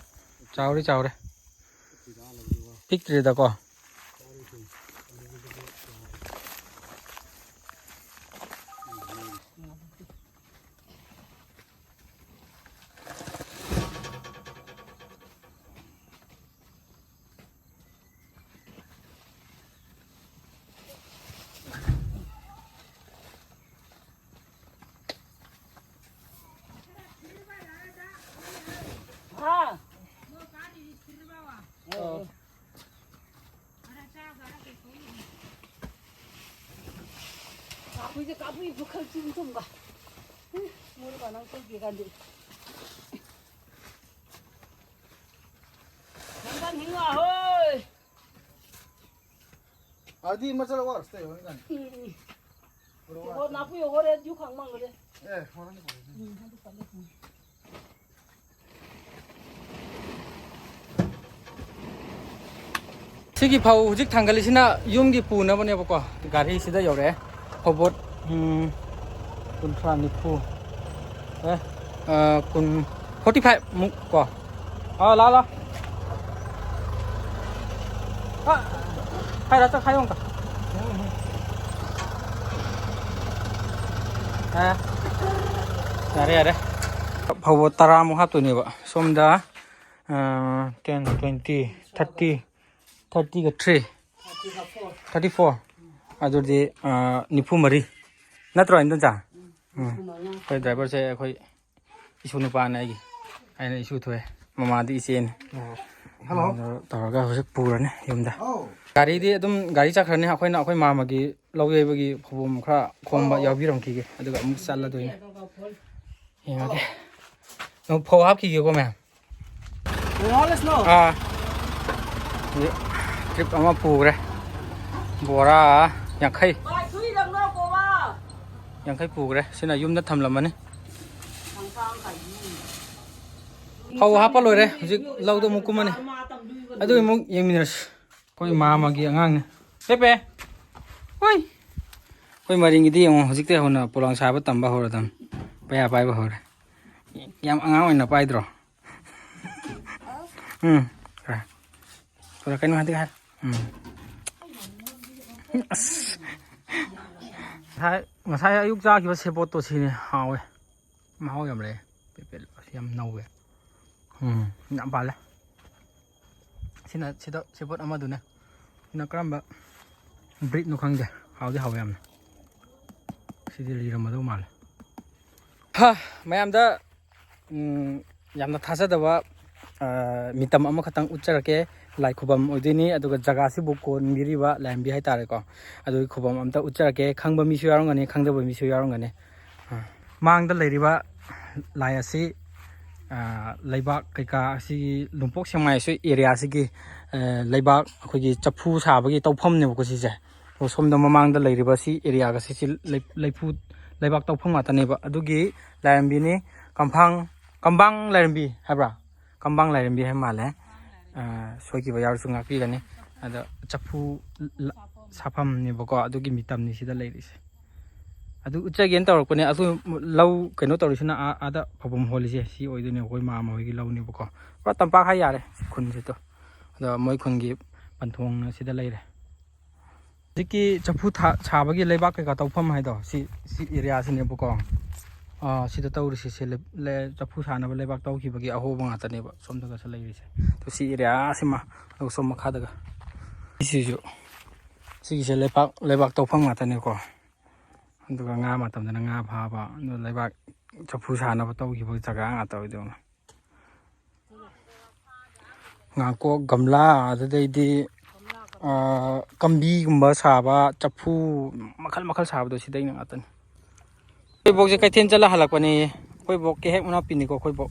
ꯆꯥꯎꯔꯦ, ꯆꯥꯎꯔꯦ꯫ ꯄꯤꯛꯇ꯭ꯔꯤꯗꯀꯣ꯫ ꯍꯥ? ꯑꯣ꯫ ꯀꯥꯕꯨꯏꯁꯦ ꯀꯥꯕꯨꯏ ꯄꯨꯈꯜ ꯆꯤꯡ ꯇꯨꯝꯒ꯫ ꯃꯣꯏ ꯀꯅꯥ ꯀꯣꯏꯒꯦ ꯀꯥꯟꯗꯤ꯫ ꯅꯪꯒ ꯅꯤꯡꯉꯥ ꯍꯣꯏ꯫ ꯑꯗꯤ ꯃꯆꯥ ꯋꯥꯔꯁꯇꯦ ꯍꯣꯏ ꯀꯥꯟꯗꯤ꯫ ꯎꯝ, ꯎꯝ꯫ ꯍꯣꯏ, ꯅꯥꯄꯤ ꯍꯣꯔꯦꯟ ꯌꯨ ꯈꯪ ꯃꯪꯒꯗꯦ꯫ ꯑꯦ, ꯍꯣꯔꯦꯟ ꯍꯣꯔꯦꯟ꯫ ꯎꯝ, ꯑꯗꯨ ꯀꯜꯂꯦ꯫ ꯁꯤꯒꯤ ꯐꯧ ꯍꯧꯖꯤꯛ ꯊꯥꯡꯒꯠꯂꯤꯁꯤꯅ ꯌꯨꯝꯒꯤ ꯄꯨꯅꯕꯅꯦꯕꯀꯣ꯫ ꯒꯥꯔꯤꯁꯤꯗ ꯌꯧꯔꯛꯑꯦ꯫ ꯐꯧꯕꯣꯠ, ꯎꯝ, ꯀꯨꯟꯊ꯭ꯔꯥ, ꯅꯤꯐꯨ, ꯑꯦ, ꯑ, ꯀꯨꯟ, ꯐꯣꯔꯇꯤ ꯐꯥꯏꯚ ꯃꯨꯛ ꯀꯣ꯫ ꯑ, ꯂꯥ, ꯂꯥ꯫ ꯑ, ꯍꯥꯏꯔ ꯆꯠꯈꯥꯏꯌꯣ ꯑꯃꯨꯛꯀ꯫ ꯑ, ꯌꯥꯔꯦ, ꯌꯥꯔꯦ꯫ ꯐꯧꯕꯣꯠ ꯇꯔꯥꯃꯨꯛ ꯍꯥꯞꯇꯣꯏꯅꯦꯕ꯫ ꯁꯣꯝꯗ, ꯑ, ten, twenty, thirty, thirty ꯒ three, thirty four꯫ ꯑꯗꯨꯗꯤ, ꯑ, ꯅꯤꯐꯨ ꯃꯔꯤ꯫ ꯅꯠꯇ꯭ꯔꯣ, ꯏꯟꯗꯣꯟꯆꯥ? ꯎꯝ꯫ ꯑꯩꯈꯣꯏ ꯗ꯭ꯔꯥꯏꯚꯔꯁꯦ ꯑꯩꯈꯣꯏ ꯏꯁꯨ ꯅꯨꯄꯥꯅꯦ ꯑꯩꯒꯤ꯫ ꯑꯩꯅ ꯏꯁꯨ ꯊꯣꯛꯑꯦ꯫ ꯃꯃꯥꯗꯤ ꯏꯆꯦꯅꯦ꯫ ꯑꯣ꯫ ꯍꯜꯂꯣ꯫ ꯑꯗꯨ ꯇꯧꯔꯒ ꯍꯧꯖꯤꯛ ꯄꯨꯔꯅꯤ ꯌꯨꯝꯗ꯫ ꯑꯧ꯫ ꯒꯥꯔꯤꯗꯤ ꯑꯗꯨꯝ ꯒꯥꯔꯤ ꯆꯠꯈ꯭ꯔꯅꯤ꯫ ꯑꯩꯈꯣꯏꯅ ꯑꯩꯈꯣꯏ ꯃꯥꯃꯒꯤ ꯂꯧ ꯌꯩꯕꯒꯤ ꯐꯧꯕꯣꯝ ꯈꯔ ꯈꯣꯝꯕ ꯑꯣ꯫ ꯌꯥꯎꯕꯤꯔꯝꯈꯤꯒꯦ, ꯑꯗꯨꯒ ꯑꯃꯨꯛ ꯆꯠꯂꯗꯣꯏꯅꯦ꯫ ꯌꯦꯡꯉꯒꯦ꯫ ꯑꯃꯨꯛ ꯐꯧ ꯍꯥꯞꯈꯤꯒꯦꯀꯣ, ꯃꯌꯥꯝ꯫ ꯍꯥꯜꯂꯁꯅꯣ꯫ ꯑꯥ꯫ ꯇ꯭ꯔꯤꯞ ꯑꯃ ꯄꯨꯈ꯭ꯔꯦ꯫ ꯕꯣꯔꯥ ꯌꯥꯡꯈꯩ꯫ ꯌꯥꯡꯈꯩ ꯄꯨꯈ꯭ꯔꯦ꯫ ꯁꯤꯅ ꯌꯨꯝꯗ ꯊꯝꯂꯝꯃꯅꯤ꯫ ꯐꯧ ꯍꯥꯞꯄ ꯂꯣꯏꯔꯦ꯫ ꯍꯧꯖꯤꯛ ꯂꯧꯗ ꯑꯃꯨꯛ ꯀꯨꯝꯃꯅꯤ꯫ ꯑꯗꯨ ꯑꯃꯨꯛ ꯌꯦꯡꯃꯤꯟꯅꯔꯁꯤ꯫ ꯑꯩꯈꯣꯏ ꯃꯥꯃꯒꯤ ꯑꯉꯥꯡꯅꯦ꯫ ꯄꯦꯄꯦ꯫ ꯍꯣꯏ꯫ ꯑꯩꯈꯣꯏ ꯃꯔꯤꯡꯒꯤꯗꯤ ꯌꯦꯡꯉꯣ, ꯍꯧꯖꯤꯛꯇꯩ ꯍꯧꯅ ꯄꯣꯂꯥꯡ ꯁꯥꯕ ꯇꯝꯕ ꯍꯧꯔꯗꯝ꯫ ꯄꯩꯌꯥ ꯄꯥꯏꯕ ꯍꯧꯔꯦ꯫ ꯌꯥꯝ ꯑꯉꯥꯡ ꯑꯣꯏꯅ ꯄꯥꯏꯗ꯭ꯔꯣ? ꯎꯝ꯫ ꯈꯔ꯫ ꯈꯔ ꯀꯩꯅꯣ ꯍꯥꯏꯗꯤ ꯍꯥꯏ꯫ ꯎꯝ꯫ ꯑꯁ꯫ ꯉꯁꯥꯏ, ꯉꯁꯥꯏ ꯑꯌꯨꯛ ꯆꯥꯈꯤꯕ ꯁꯦꯕꯣꯠꯇꯣ ꯁꯤꯅꯤ ꯍꯥꯎꯋꯦ꯫ ꯃꯍꯥꯎ ꯌꯥꯝ ꯂꯩ꯫ ꯄꯦꯄꯦ ꯌꯥꯝ ꯅꯧꯋꯦ꯫ ꯎꯝ꯫ ꯌꯥꯝ ꯄꯥꯜꯂꯦ꯫ ꯁꯤꯅ ꯁꯤꯗ ꯁꯦꯕꯣꯠ ꯑꯃꯗꯨꯅꯦ꯫ ꯁꯤꯅ ꯀꯔꯝꯕ ꯕ꯭ꯔꯤꯠꯅꯣ ꯈꯪꯗꯦ꯫ ꯍꯥꯎꯗꯤ ꯍꯥꯎꯋꯦ ꯌꯥꯝꯅ꯫ ꯁꯤꯗꯤ ꯂꯤꯔꯝꯃꯗꯧ ꯃꯥꯜꯂꯦ꯫ ꯍꯥ, ꯃꯌꯥꯝꯗ, ꯎꯝ, ꯌꯥꯝꯅ ꯊꯥꯖꯗꯕ, ꯑ, ꯃꯤꯇꯝ ꯑꯃꯈꯛꯇꯪ ꯎꯠꯆꯔꯛꯀꯦ꯫ ꯂꯥꯏ ꯈꯨꯕꯝ ꯑꯣꯏꯗꯣꯏꯅꯤ꯫ ꯑꯗꯨꯒ ꯖꯒꯥꯁꯤꯕꯨ ꯀꯣꯟꯕꯤꯔꯤꯕ ꯂꯥꯏꯔꯦꯝꯕꯤ ꯍꯥꯏꯇꯥꯔꯦꯀꯣ꯫ ꯑꯗꯨꯒꯤ ꯈꯨꯕꯝ ꯑꯝꯇ ꯎꯠꯆꯔꯛꯀꯦ꯫ ꯈꯪꯕ ꯃꯤꯁꯨ ꯌꯥꯎꯔꯝꯒꯅꯤ, ꯈꯪꯗꯕ ꯃꯤꯁꯨ ꯌꯥꯎꯔꯝꯒꯅꯤ꯫ ꯑ, ꯃꯥꯡꯗ ꯂꯩꯔꯤꯕ ꯂꯥꯏ ꯑꯁꯤ, ꯑ, ꯂꯩꯕꯥꯛ ꯀꯩꯀꯥ ꯑꯁꯤꯒꯤ ꯅꯣꯡꯄꯣꯛ ꯁꯦꯛꯃꯥꯏ ꯑꯁꯤ ꯑꯦꯔꯤꯌꯥꯁꯤꯒꯤ, ꯑ, ꯂꯩꯕꯥꯛ ꯑꯩꯈꯣꯏꯒꯤ ꯆꯐꯨ ꯁꯥꯕꯒꯤ ꯇꯧꯐꯝꯅꯦꯕꯀꯣ ꯁꯤꯁꯦ꯫ ꯑꯗꯣ ꯁꯣꯝꯗ ꯃꯃꯥꯡꯗ ꯂꯩꯔꯤꯕ ꯁꯤ ꯑꯦꯔꯤꯌꯥꯒ ꯁꯤꯁꯤ ꯂꯩ-, ꯂꯩꯐꯨ, ꯂꯩꯕꯥꯛ ꯇꯧꯐꯝ ꯉꯥꯛꯇꯅꯦꯕ꯫ ꯑꯗꯨꯒꯤ ꯂꯥꯏꯔꯦꯝꯕꯤꯅꯤ, ꯀꯝꯐꯥꯡ, ꯀꯝꯕꯥꯡ ꯂꯥꯏꯔꯦꯝꯕꯤ ꯍꯥꯏꯕ꯭ꯔꯥ? ꯀꯝꯕꯥꯡ ꯂꯥꯏꯔꯦꯝꯕꯤ ꯍꯥꯏꯕ ꯃꯥꯜꯂꯦ꯫ ꯑ, ꯁꯣꯏꯈꯤꯕ ꯌꯥꯎꯔꯁꯨ ꯉꯥꯛꯄꯤꯒꯅꯤ꯫ ꯑꯗ ꯆꯐꯨ ꯂ-, ꯁꯥꯐꯝꯅꯦꯕꯀꯣ, ꯑꯗꯨꯒꯤ ꯃꯤꯇꯝꯅꯤ ꯁꯤꯗ ꯂꯩꯔꯤꯁꯦ꯫ ꯑꯗꯨ ꯎꯠꯆꯒꯦꯅ ꯇꯧꯔꯛꯄꯅꯦ꯫ ꯑꯗꯨ ꯂꯧ ꯀꯩꯅꯣ ꯇꯧꯔꯤꯁꯤꯅ ꯑꯥ-, ꯑꯥꯗ ꯐꯧꯕꯝ ꯍꯣꯜꯂꯤꯁꯦ ꯁꯤ ꯑꯣꯏꯗꯣꯏꯅꯦ, ꯑꯩꯈꯣꯏ ꯃꯥꯃ ꯍꯣꯏꯒꯤ ꯂꯧꯅꯦꯕꯀꯣ꯫ ꯄꯨꯔꯥ ꯇꯝꯄꯥꯛ ꯍꯥꯏ ꯌꯥꯔꯦ ꯁꯤ ꯈꯨꯟꯁꯤꯗꯣ꯫ ꯑꯗꯣ ꯃꯣꯏ ꯈꯨꯟꯒꯤ ꯄꯟꯊꯣꯡꯅ ꯁꯤꯗ ꯂꯩꯔꯦ꯫ ꯍꯧꯖꯤꯛꯀꯤ ꯆꯐꯨ ꯊꯥ-, ꯁꯥꯕꯒꯤ ꯂꯩꯕꯥꯛ ꯀꯩꯀꯥ ꯇꯧꯐꯝ ꯍꯥꯏꯗꯣ ꯁꯤ, ꯁꯤ ꯑꯦꯔꯤꯌꯥꯁꯤꯅꯦꯕꯀꯣ꯫ ꯑꯥ, ꯁꯤꯗ ꯇꯧꯔꯤꯁꯤ ꯁꯤ ꯂꯩ-, ꯂꯩ-, ꯆꯐꯨ ꯁꯥꯅꯕ ꯂꯩꯕꯥꯛ ꯇꯧꯈꯤꯕꯒꯤ ꯑꯍꯣꯕ ꯉꯥꯛꯇꯅꯦꯕ ꯁꯣꯝꯗꯒꯁꯨ ꯂꯩꯔꯤꯁꯦ꯫ ꯑꯗꯣ ꯁꯤ ꯑꯦꯔꯤꯌꯥꯁꯤꯃ, ꯑꯗꯨꯒ ꯁꯣꯝ ꯃꯈꯥꯗꯒ꯫ ꯁꯤꯁꯤꯁꯨ, ꯁꯤꯒꯤꯁꯦ ꯂꯩꯄꯥꯛ, ꯂꯩꯕꯥꯛ ꯇꯧꯐꯝ ꯉꯥꯛꯇꯅꯦꯀꯣ꯫ ꯑꯗꯨꯒ ꯉꯥ ꯃꯇꯝꯗꯅ ꯉꯥ ꯐꯥꯕ, ꯑꯗꯨ ꯂꯩꯕꯥꯛ ꯆꯐꯨ ꯁꯥꯅꯕ ꯇꯧꯈꯤꯕ ꯖꯒꯥ ꯉꯥꯛꯇ ꯑꯣꯏꯗꯣꯏꯅꯦ꯫ ꯉꯥꯡꯀꯣꯛ, ꯒꯝꯂꯥ, ꯑꯗꯨꯗꯩꯗꯤ, ꯑ, ꯀꯝꯕꯤꯒꯨꯝꯕ ꯁꯥꯕ, ꯆꯐꯨ ꯃꯈꯜ ꯃꯈꯜ ꯁꯥꯕꯗꯣ ꯁꯤꯗꯩꯅ ꯉꯥꯛꯇꯅꯤ꯫ ꯑꯩꯈꯣꯏ ꯕꯣꯛꯁꯦ ꯀꯩꯊꯦꯜ ꯆꯠꯂ ꯍꯜꯂꯛꯄꯅꯦꯌꯦ꯫ ꯑꯩꯈꯣꯏ ꯕꯣꯛꯀꯤ ꯍꯦꯛ ꯃꯅꯥꯎꯄꯤꯅꯤꯀꯣ ꯑꯩꯈꯣꯏ ꯕꯣꯛ꯫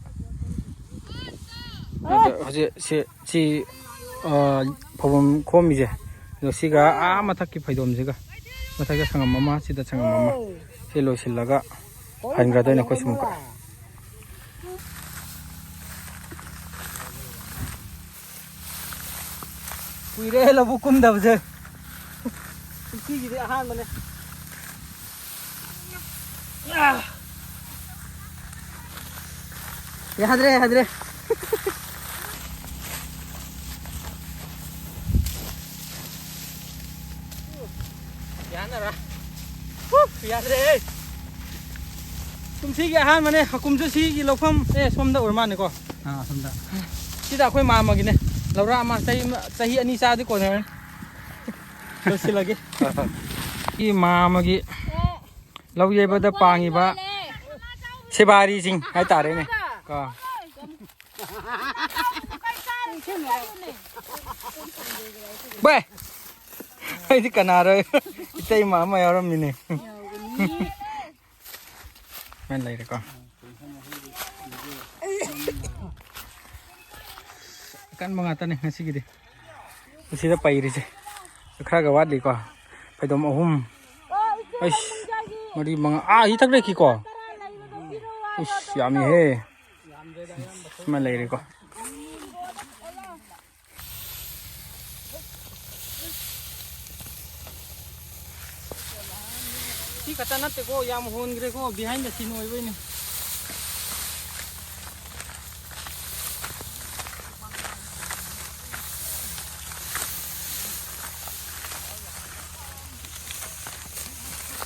ꯑꯗ ꯍꯧꯖꯤꯛ ꯁꯤ, ꯁꯤ, ꯑ, ꯐꯧꯐꯝ ꯈꯣꯝꯃꯤꯁꯦ, ꯑꯗꯣ ꯁꯤꯒ ꯑꯥ ꯃꯊꯛꯀꯤ ꯐꯩꯗꯣꯝꯁꯤꯒ, ꯃꯊꯛꯇ ꯁꯪꯉꯝ ꯑꯃ, ꯁꯤꯗ ꯁꯪꯉꯝ ꯑꯃ, ꯁꯤ ꯂꯣꯏꯁꯤꯜꯂꯒ ꯍꯟꯈ꯭ꯔꯗꯣꯏꯅꯦ ꯑꯩꯈꯣꯏ ꯁꯨꯝꯀ꯫ ꯀꯨꯏꯔꯦ ꯂꯧꯕꯨꯛ ꯀꯨꯝꯗꯕꯁꯦ꯫ ꯀꯨꯝꯁꯤꯒꯤꯗꯤ ꯑꯍꯥꯟꯕꯅꯦ꯫ ꯑꯥ! ꯌꯥꯗ꯭ꯔꯦ, ꯌꯥꯗ꯭ꯔꯦ꯫ ꯌꯥꯅꯔꯥ? ꯍꯨ, ꯌꯥꯗ꯭ꯔꯦꯍꯦ꯫ ꯀꯨꯝꯁꯤꯒꯤ ꯑꯍꯥꯟꯕꯅꯦ꯫ ꯍꯀꯨꯝꯁꯨ ꯁꯤꯒꯤ ꯂꯧꯐꯝ, ꯑꯦ, ꯁꯣꯝꯗ ꯑꯣꯏꯔ ꯃꯥꯜꯂꯦꯀꯣ꯫ ꯑꯥ, ꯁꯣꯝꯗ꯫ ꯁꯤꯗ ꯑꯩꯈꯣꯏ ꯃꯥꯝꯃꯒꯤꯅꯦ꯫ ꯂꯧꯔꯥꯛ ꯑꯃ ꯆꯍꯤ ꯑꯃ, ꯆꯍꯤ ꯑꯅꯤ ꯆꯥꯗꯤ ꯀꯣꯟꯅꯔꯅꯤ꯫ ꯂꯣꯏꯁꯤꯜꯂꯒꯦ꯫ ꯁꯤ ꯃꯥꯝꯃꯒꯤ ꯂꯧ ꯌꯩꯕꯗ ꯄꯥꯡꯉꯤꯕ ꯁꯦꯕꯥꯔꯤꯁꯤꯡ ꯍꯥꯏꯇꯥꯔꯦꯅꯦ꯫ ꯀꯣ꯫ ꯚꯥꯏ, ꯑꯩꯗꯤ ꯀꯅꯥꯔꯣ? ꯏꯇꯩꯃ ꯑꯃ ꯌꯥꯎꯔꯝꯃꯤꯅꯦ꯫ ꯁꯨꯃꯥꯏꯅ ꯂꯩꯔꯦꯀꯣ꯫ ꯑꯀꯟꯕ ꯉꯥꯛꯇꯅꯦ ꯉꯁꯤꯒꯤꯗꯤ꯫ ꯁꯤꯗ ꯄꯩꯔꯤꯁꯦ ꯈꯔꯒ ꯋꯥꯠꯂꯤꯀꯣ꯫ ꯐꯩꯗꯣꯝ ꯑꯍꯨꯝ, ꯑꯩꯁ, ꯃꯔꯤ, ꯃꯉꯥ, ꯑꯥ, ꯍꯤ ꯊꯛ ꯂꯩꯈꯤꯀꯣ꯫ ꯏꯁ, ꯌꯥꯝꯃꯤꯍꯦ꯫ ꯁꯤꯃ ꯂꯩꯔꯦꯀꯣ꯫ ꯁꯤ ꯈꯛꯇ ꯅꯠꯇꯦꯀꯣ, ꯌꯥꯝ ꯍꯣꯟꯈ꯭ꯔꯦꯀꯣ, behind the scene ꯑꯣꯏꯕꯩꯅꯦ꯫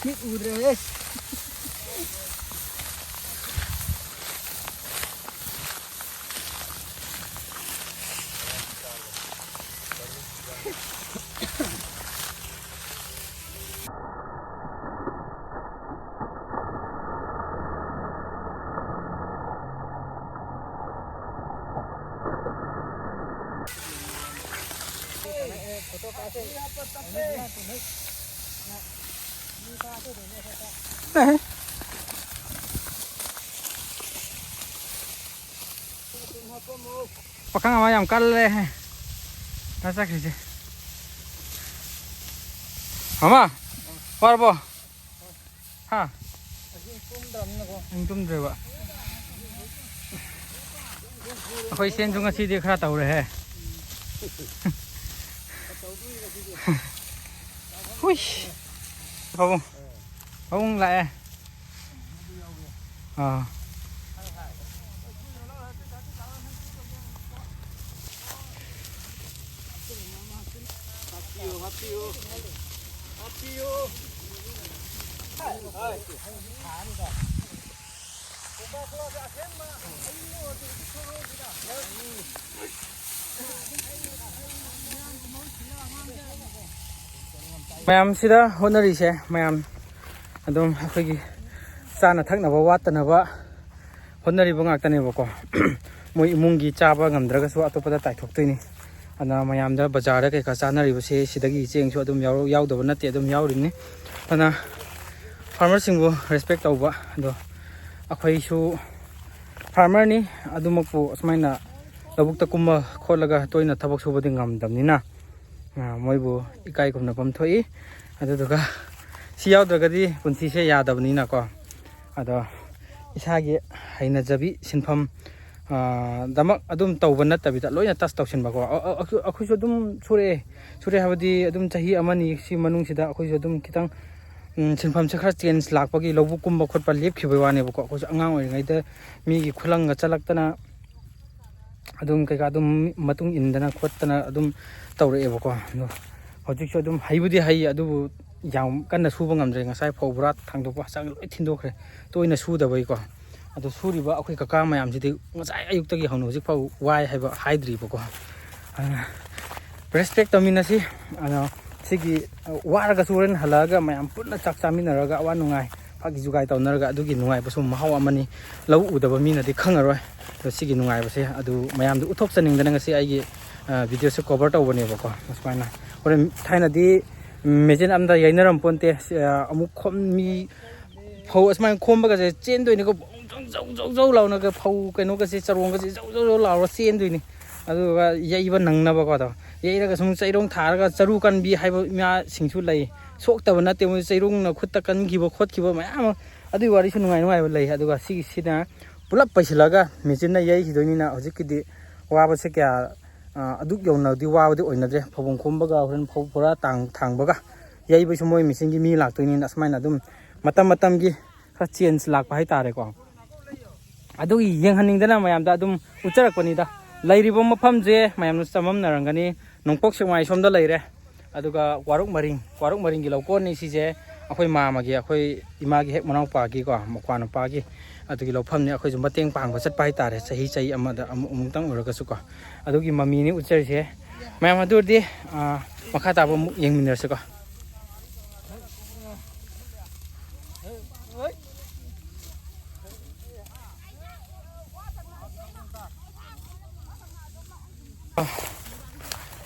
ꯃꯤꯠ ꯎꯗ꯭ꯔꯦꯍꯦ꯫ ꯄꯥꯈꯪ ꯑꯃ ꯌꯥꯝ ꯀꯜꯂꯦ꯫ ꯀꯥꯏ ꯆꯠꯈ꯭ꯔꯤꯁꯦ? ꯃꯃꯥ, ꯋꯥꯔꯕꯣ? ꯍꯥ? ꯑꯍꯤꯡ ꯇꯨꯝꯗ꯭ꯔꯕꯅꯤꯅꯀꯣ꯫ ꯑꯍꯤꯡ ꯇꯨꯝꯗ꯭ꯔꯦꯕ꯫ ꯑꯩꯈꯣꯏ ꯁꯦꯟꯁꯨ ꯉꯁꯤꯗꯤ ꯈꯔ ꯇꯧꯔꯦꯍꯦ꯫ ꯍꯨꯏ꯫ ꯄꯥꯕꯨꯡ꯫ ꯄꯥꯕꯨꯡ ꯂꯥꯛꯑꯦ꯫ ꯑꯥ꯫ ꯍꯥꯞꯄꯤꯌꯨ, ꯍꯥꯞꯄꯤꯌꯨ꯫ ꯍꯥꯞꯄꯤꯌꯨ꯫ ꯃꯌꯥꯝꯁꯤꯗ ꯍꯣꯠꯅꯔꯤꯁꯦ, ꯃꯌꯥꯝ ꯑꯗꯨꯝ ꯑꯩꯈꯣꯏꯒꯤ ꯆꯥꯅ ꯊꯛꯅꯕ ꯋꯥꯠꯇꯅꯕ ꯍꯣꯠꯅꯔꯤꯕ ꯉꯥꯛꯇꯅꯦꯕꯀꯣ꯫ ꯃꯣꯏ ꯏꯃꯨꯡꯒꯤ ꯆꯥꯕ ꯉꯝꯗ꯭ꯔꯒꯁꯨ ꯑꯇꯣꯞꯄꯗ ꯇꯥꯏꯊꯣꯛꯇꯣꯏꯅꯤ꯫ ꯑꯗꯨꯅ ꯃꯌꯥꯝꯗ ꯕꯖꯥꯔꯗ ꯀꯩꯀꯥ ꯆꯥꯅꯔꯤꯕꯁꯦ ꯁꯤꯗꯒꯤ ꯆꯦꯡꯁꯨ ꯑꯗꯨꯝ ꯌꯥꯎ-, ꯌꯥꯎꯗꯕ ꯅꯠꯇꯦ, ꯑꯗꯨꯝ ꯌꯥꯎꯔꯤꯅꯤ꯫ ꯑꯗꯨꯅ farmerꯁꯤꯡꯕꯨ respect ꯇꯧꯕ, ꯑꯗꯣ ꯑꯩꯈꯣꯏꯁꯨ farmerꯅꯤ, ꯑꯗꯨꯃꯛꯄꯨ ꯑꯁꯨꯃꯥꯏꯅ ꯂꯧꯕꯨꯛꯇ ꯀꯨꯝꯃ ꯈꯣꯠꯂꯒ ꯇꯣꯏꯅ ꯊꯕꯛ ꯁꯨꯕꯗꯤ ꯉꯝꯗꯕꯅꯤꯅ, ꯑ, ꯃꯣꯏꯕꯨ ꯏꯀꯥꯏ ꯈꯨꯝꯅꯐꯝ ꯊꯣꯛꯏ꯫ ꯑꯗꯨꯗꯨꯒ ꯁꯤ ꯌꯥꯎꯗ꯭ꯔꯒꯗꯤ ꯄꯨꯟꯁꯤꯁꯦ ꯌꯥꯗꯕꯅꯤꯅꯀꯣ꯫ ꯑꯗꯣ ꯏꯁꯥꯒꯤ ꯍꯩꯅꯖꯕꯤ ꯁꯤꯟꯐꯝ, ꯑ, ꯗꯃꯛ ꯑꯗꯨꯝ ꯇꯧꯕ ꯅꯠꯇꯕꯤꯗ ꯂꯣꯏꯅ touch ꯇꯧꯁꯤꯟꯕꯀꯣ꯫ ꯑ, ꯑ, ꯑꯩꯈꯣꯏ-, ꯑꯩꯈꯣꯏꯁꯨ ꯑꯗꯨꯝ ꯁꯨꯔꯛꯑꯦ꯫ ꯁꯨꯔꯛꯑꯦ ꯍꯥꯏꯕꯗꯤ ꯑꯗꯨꯝ ꯆꯍꯤ ꯑꯃꯅꯤ ꯁꯤ ꯃꯅꯨꯡꯁꯤꯗ ꯑꯩꯈꯣꯏꯁꯨ ꯑꯗꯨꯝ ꯈꯤꯇꯪ, ꯎꯝ, ꯁꯤꯟꯐꯝꯁꯦ ꯈꯔ change ꯂꯥꯛꯄꯒꯤ ꯂꯧꯕꯨꯛ ꯀꯨꯝꯕ ꯈꯣꯠꯄ ꯂꯦꯞꯈꯤꯕꯩ ꯋꯥꯅꯦꯕꯀꯣ꯫ ꯑꯩꯈꯣꯏꯁꯨ ꯑꯉꯥꯡ ꯑꯣꯏꯔꯤꯉꯩꯗ ꯃꯤꯒꯤ ꯈꯨꯂꯪꯒ ꯆꯠꯂꯛꯇꯅ ꯑꯗꯨꯝ ꯀꯩꯀꯥ ꯑꯗꯨꯝ ꯃꯇꯨꯡ ꯏꯟꯗꯅ ꯈꯣꯠꯇꯅ ꯑꯗꯨꯝ ꯇꯧꯔꯛꯑꯦꯕꯀꯣ꯫ ꯑꯗꯣ ꯍꯧꯖꯤꯛꯁꯨ ꯑꯗꯨꯝ ꯍꯩꯕꯨꯗꯤ ꯍꯩ, ꯑꯗꯨꯕꯨ ꯌꯥꯝ ꯀꯟꯅ ꯁꯨꯕ ꯉꯝꯗ꯭ꯔꯦ꯫ ꯉꯁꯥꯏ ꯐꯧ ꯕꯣꯔꯥ ꯊꯥꯡꯗꯣꯛꯄ ꯍꯛꯆꯥꯡ ꯂꯣꯏ ꯊꯤꯟꯗꯣꯛꯈ꯭ꯔꯦ, ꯇꯣꯏꯅ ꯁꯨꯗꯕꯩꯀꯣ꯫ ꯑꯗꯣ ꯁꯨꯔꯤꯕ ꯑꯩꯈꯣꯏ ꯀꯀꯥ ꯃꯌꯥꯝꯁꯤꯗꯤ ꯉꯁꯥꯏ ꯑꯌꯨꯛꯇꯒꯤ ꯍꯧꯅ ꯍꯧꯖꯤꯛ ꯐꯥꯎ ꯋꯥꯏ ꯍꯥꯏꯕ ꯍꯥꯏꯗ꯭ꯔꯤꯕꯀꯣ꯫ ꯑꯗꯨꯅ respect ꯇꯧꯃꯤꯟꯅꯁꯤ꯫ ꯑꯗꯣ ꯁꯤꯒꯤ, ꯑ, ꯋꯥꯔꯒꯁꯨ ꯍꯣꯔꯦꯟ ꯍꯜꯂꯛꯑꯒ ꯃꯌꯥꯝ ꯄꯨꯟꯅ ꯆꯥꯛ ꯆꯥꯃꯤꯟꯅꯔꯒ ꯑꯋꯥ ꯅꯨꯡꯉꯥꯏ ꯐꯥꯒꯤ ꯖꯨꯒꯥꯏ ꯇꯧꯅꯔꯒ ꯑꯗꯨꯒꯤ ꯅꯨꯡꯉꯥꯏꯕꯁꯨ ꯃꯍꯥꯎ ꯑꯃꯅꯤ꯫ ꯂꯧ ꯎꯗꯕ ꯃꯤꯅꯗꯤ ꯈꯪꯉꯔꯣꯏ꯫ ꯑꯗꯣ ꯁꯤꯒꯤ ꯅꯨꯡꯉꯥꯏꯕꯁꯦ ꯑꯗꯨ ꯃꯌꯥꯝꯗ ꯎꯠꯊꯣꯛꯆꯅꯤꯡꯗꯅ ꯉꯁꯤ ꯑꯩꯒꯤ, ꯑ, videoꯁꯦ cover ꯇꯧꯕꯅꯦꯕꯀꯣ꯫ ꯑꯁꯨꯃꯥꯏꯅ ꯊꯥꯏꯅꯗꯤ ꯃꯦꯆꯤꯟ ꯑꯝꯗ ꯌꯩꯅꯔꯝ ꯄꯣꯟꯇꯦ꯫ ꯑꯃꯨꯛ ꯈꯣꯝ ꯃꯤ ꯐꯧ ꯑꯁꯨꯃꯥꯏꯅ ꯈꯣꯝꯕꯒꯁꯦ ꯆꯦꯟꯗꯣꯏꯅꯤꯀꯣ꯫ ꯖꯧ ꯖꯧ ꯖꯧ ꯖꯧ ꯂꯥꯎꯅꯒ ꯐꯧ ꯀꯩꯅꯣꯒꯁꯦ, ꯆꯔꯣꯡꯒꯁꯦ ꯖꯧ ꯖꯧ ꯖꯧ ꯂꯥꯎꯔ ꯆꯦꯟꯗꯣꯏꯅꯤ꯫ ꯑꯗꯨꯒ ꯌꯩꯕ ꯅꯪꯅꯕꯀꯣ꯫ ꯑꯗꯣ ꯌꯩꯔꯒ ꯁꯨꯝ ꯆꯩꯔꯣꯡ ꯊꯥꯔꯒ ꯆꯔꯨ ꯀꯟꯕꯤ ꯍꯥꯏꯕ ꯏꯃꯥꯁꯤꯡꯁꯨ ꯂꯩ꯫ ꯁꯣꯛꯇꯕ ꯅꯠꯇꯦ ꯃꯣꯏ ꯆꯩꯔꯣꯡꯅ ꯈꯨꯠꯇ ꯀꯟꯈꯤꯕ ꯈꯣꯠꯈꯤꯕ ꯃꯌꯥꯝ ꯑꯃ꯫ ꯑꯗꯨꯒꯤ ꯋꯥꯔꯤꯁꯨ ꯅꯨꯡꯉꯥꯏ ꯅꯨꯡꯉꯥꯏꯕ ꯂꯩ꯫ ꯑꯗꯨꯒ ꯁꯤꯒꯤꯁꯤꯅ ꯄꯨꯂꯞ ꯄꯩꯁꯤꯜꯂꯒ ꯃꯦꯆꯤꯟꯅ ꯌꯩꯈꯤꯗꯣꯏꯅꯤꯅ ꯍꯧꯖꯤꯛꯀꯤꯗꯤ ꯋꯥꯕꯁꯦ ꯀꯌꯥ, ꯑ, ꯑꯗꯨꯛ ꯌꯧꯅꯗꯤ ꯋꯥꯕꯗꯤ ꯑꯣꯏꯅꯗ꯭ꯔꯦ꯫ ꯐꯧꯕꯣꯡ ꯈꯣꯝꯕꯒ ꯍꯣꯔꯦꯟ ꯐꯧ ꯄꯨꯔꯥ ꯇꯥꯡ-, ꯊꯥꯡꯕꯒ ꯌꯩꯕꯁꯨ ꯃꯣꯏ ꯃꯦꯆꯤꯟꯒꯤ ꯃꯤ ꯂꯥꯛꯇꯣꯏꯅꯤꯅ ꯑꯁꯨꯃꯥꯏꯅ ꯑꯗꯨꯝ ꯃꯇꯝ ꯃꯇꯝꯒꯤ ꯈꯔ ꯆꯦꯟꯖ ꯂꯥꯛꯄ ꯍꯥꯏꯇꯥꯔꯦꯀꯣ꯫ ꯑꯗꯨꯒꯤ ꯌꯦꯡꯍꯟꯅꯤꯡꯗꯅ ꯃꯌꯥꯝꯗ ꯑꯗꯨꯝ ꯎꯠꯆꯔꯛꯄꯅꯤꯗ꯫ ꯂꯩꯔꯤꯕ ꯃꯐꯝꯁꯦ ꯃꯌꯥꯝꯅ ꯆꯃꯝꯅꯔꯝꯒꯅꯤ꯫ ꯅꯣꯡꯄꯣꯛ ꯁꯦꯛꯃꯥꯏ ꯁꯣꯝꯗ ꯂꯩꯔꯦ꯫ ꯑꯗꯨꯒ ꯋꯥꯔꯣꯛ ꯃꯔꯤꯡ, ꯋꯥꯔꯣꯛ ꯃꯔꯤꯡꯒꯤ ꯂꯧꯀꯣꯟꯅꯤ ꯁꯤꯁꯦ꯫ ꯑꯩꯈꯣꯏ ꯃꯥꯃꯒꯤ, ꯑꯩꯈꯣꯏ ꯏꯃꯥꯒꯤ ꯍꯦꯛ ꯃꯅꯥꯎꯄꯥꯒꯤꯀꯣ, ꯃꯧꯄ꯭ꯋꯥ ꯅꯨꯄꯥꯒꯤ ꯑꯗꯨꯒꯤ ꯂꯧꯐꯝꯅꯤ꯫ ꯑꯩꯈꯣꯏꯁꯨ ꯃꯇꯦꯡ ꯄꯥꯡꯕ ꯆꯠꯄ ꯍꯥꯏꯇꯥꯔꯦ, ꯆꯍꯤ, ꯆꯍꯤ ꯑꯃꯗ ꯑꯃꯨꯛ, ꯑꯃꯨꯛꯇꯪ ꯑꯣꯏꯔꯒꯁꯨꯀꯣ꯫ ꯑꯗꯨꯒꯤ ꯃꯃꯤꯅꯤ ꯎꯠꯆꯔꯤꯁꯦ꯫ ꯃꯌꯥꯝ ꯑꯗꯨ ꯑꯣꯏꯔꯗꯤ, ꯑꯥ, ꯃꯈꯥ ꯇꯥꯕ ꯑꯃꯨꯛ ꯌꯦꯡꯃꯤꯟꯅꯔꯁꯤꯀꯣ꯫